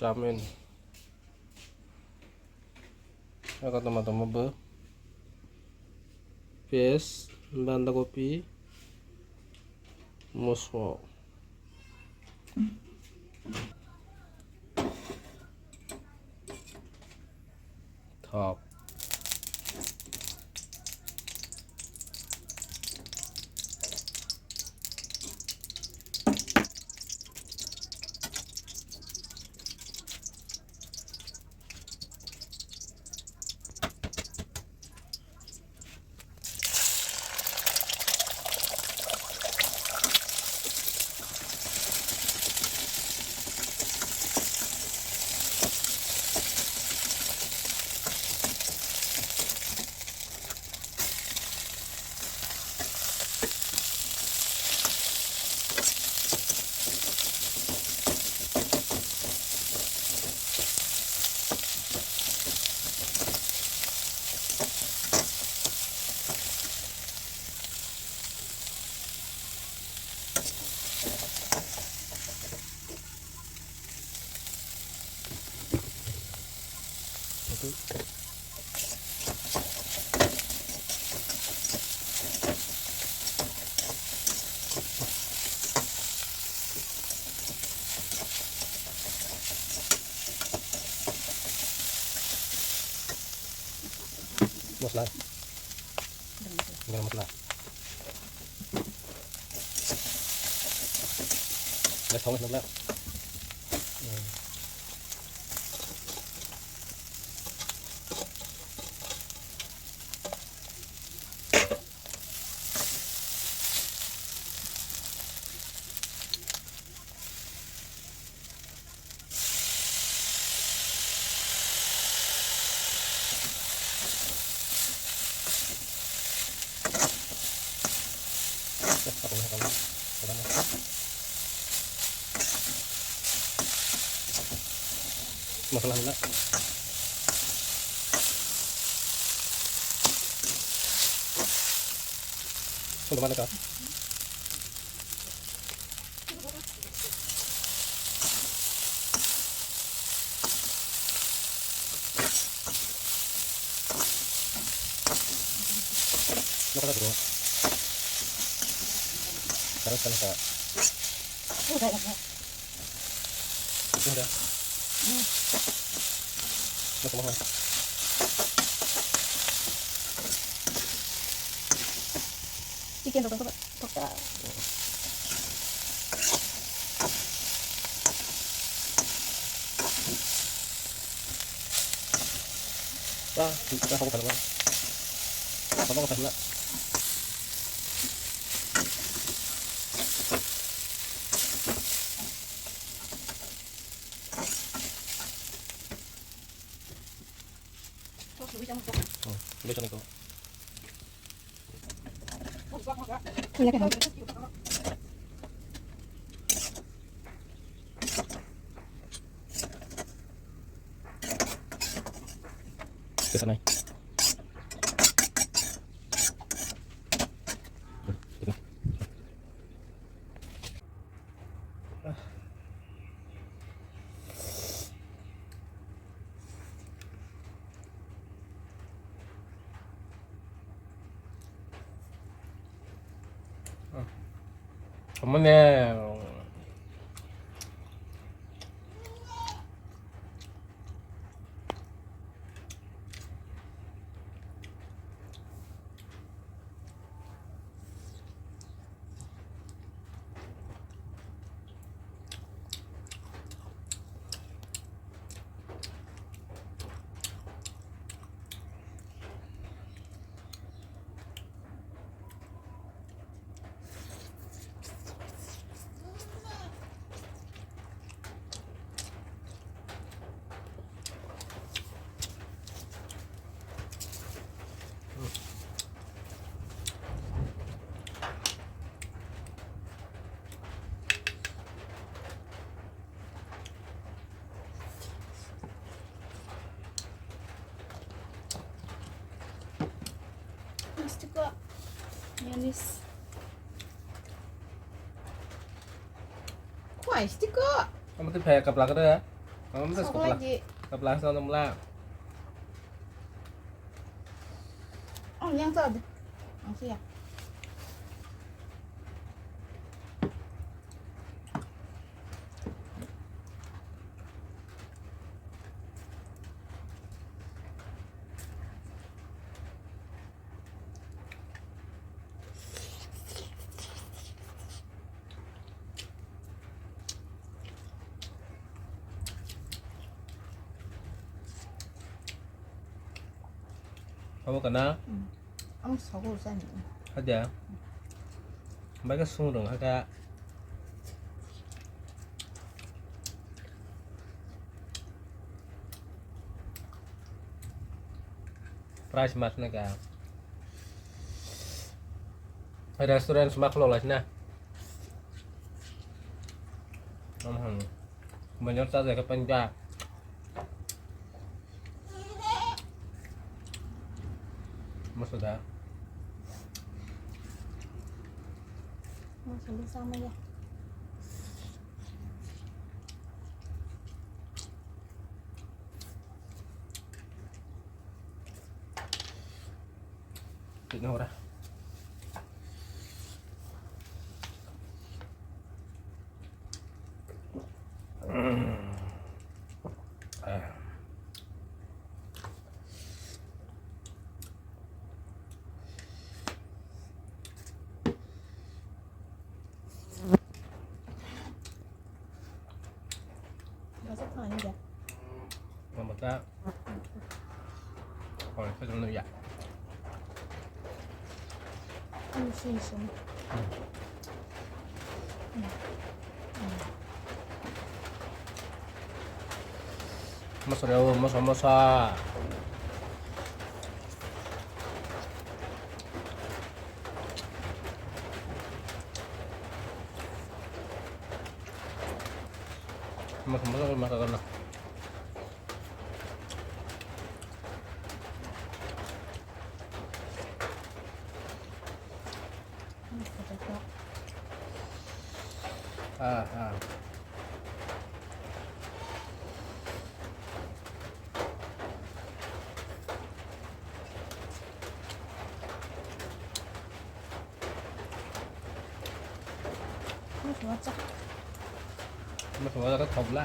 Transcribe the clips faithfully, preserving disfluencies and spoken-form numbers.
Ramen. Eko toma toma bo. Piyaj, bandakopi, moso. Thok. Masala. Garam masala. Gas thong na. Masala hwnla. Hwnla mane ka. Nokha bro. Sekarang sekarang ka. Udah. Udah. Nokha mama. Chicken rok tokta. Wah, kita kok pernah. Apa kok pernah? Oh, bisa nih kok. Kesanai. Mane. Misti ko. Misti ko. Kamu tuh kayak keplak ada ya? Ang sa Sa ko la. Di. Kapla sa nang la. Ang yang sa di. Ang siya. Abo kana? Hmm. Ang sogo sani. Haja. Baga sung rong haka. Price mas na ka. Restaurant sma khulok lai sina. Am ham. Banyak ta jaga panja. Masa da. Masa da sama ya. Tino ora. Masa thani ya. Mama ta. Oi, sa jom ya. Ano siya siya. Masa reo, masa masa. Masa masa masa kana. Ah, ah. Masa masa. Masa masa ka thobla.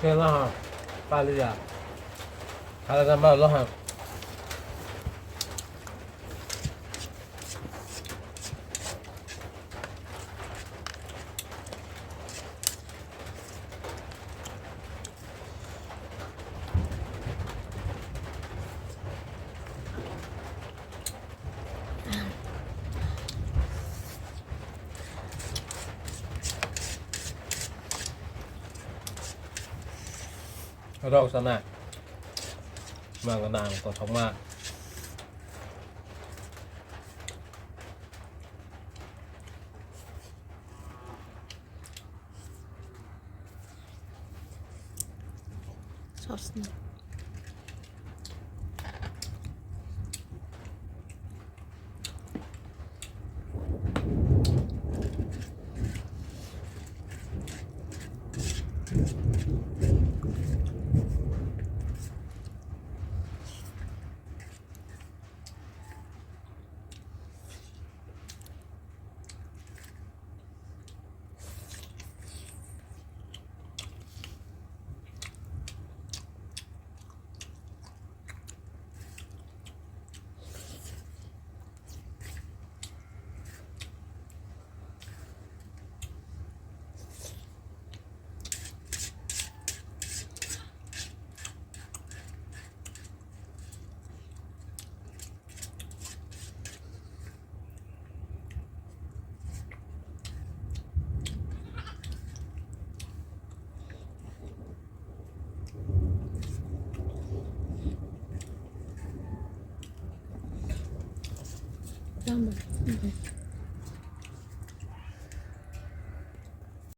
Khe no ha, pali ya. Hala jamba lo ha. Rok sana. Mang nang kothok ma. Sosni. Tamo.